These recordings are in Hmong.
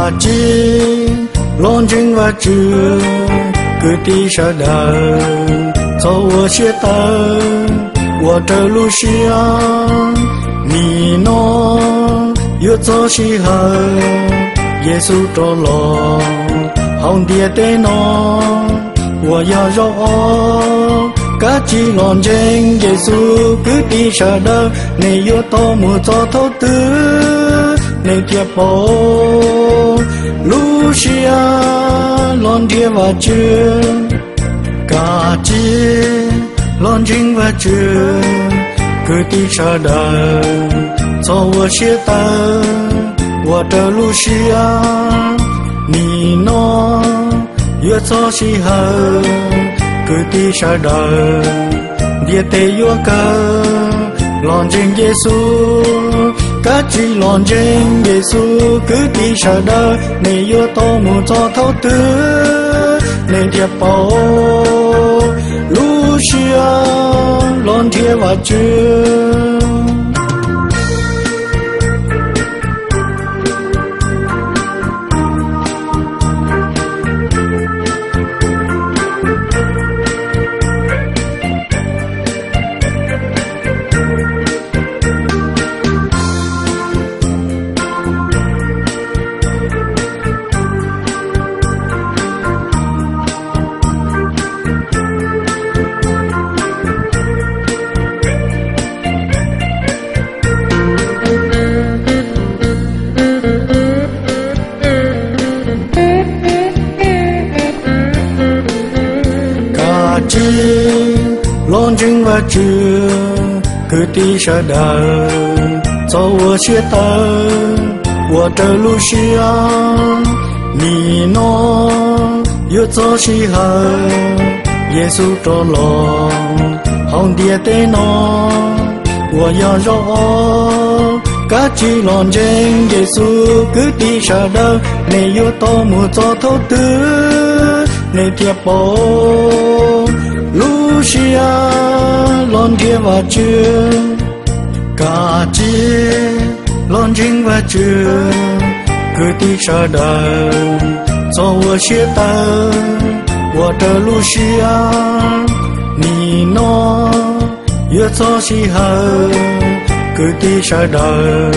Kav tsij los ntseeg Vajtswv, kwv tij sawv daws, txhob ua siab tawv, ua raws lub siab. Nim no yuav txog sij hawm Yexus rov los hauv ntiaj teb no uas yog zaum ob. Kav tsij los ntseeg Yexus, kwv tij sawv daws, nej yuav tau mus txog thaum twg nej thiaj paub lub siab los nrhiav Vajtswv. Kav tsij los ntseeg Vajtswv, kwv tij sawv daws, txhob ua siab tawv, ua raws lub siab. Nim no yuav txog sij hawm kwv tij sawv daws, ntiaj teb yuav kawg. Los ntseeg Yexus, kav tsij los ntseeg Yexus, kwv tij sawv daws, nej yuav tau mus txog thaum twg nej thiaj paub lub siab los nrhiav Vajtswv. Kav tsij los ntseeg Vajtswv, kwv tij sawv daws, txhob ua siab tawv, ua raws lub siab. Nim no yuav txog sij hawm Yexus rov los hauv ntiaj teb no uas yog zaum ob. Kav tsij los ntseeg Yexus, kwv tij sawv daws, nej yuav tau mus txog thaum twg nej thiaj paub lub siab los nrhiav Vajtswv. Kav tsij los ntseeg Vajtswv, kwv tij sawv daws, txhob ua siab tawv, ua raws lub siab. Nim no yuav txog sij hawm kwv tij sawv daws,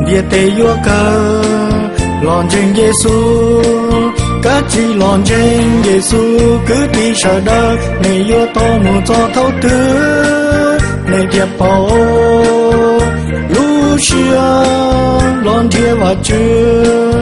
ntiaj teb yuav kawg. Los ntseeg Yexus, kav tsij los ntseeg Yexus, kwv tij sawv daws, nej yuav tau mus txog thaum twg nej thiaj paub lub siab los nrhiav Vajtswv.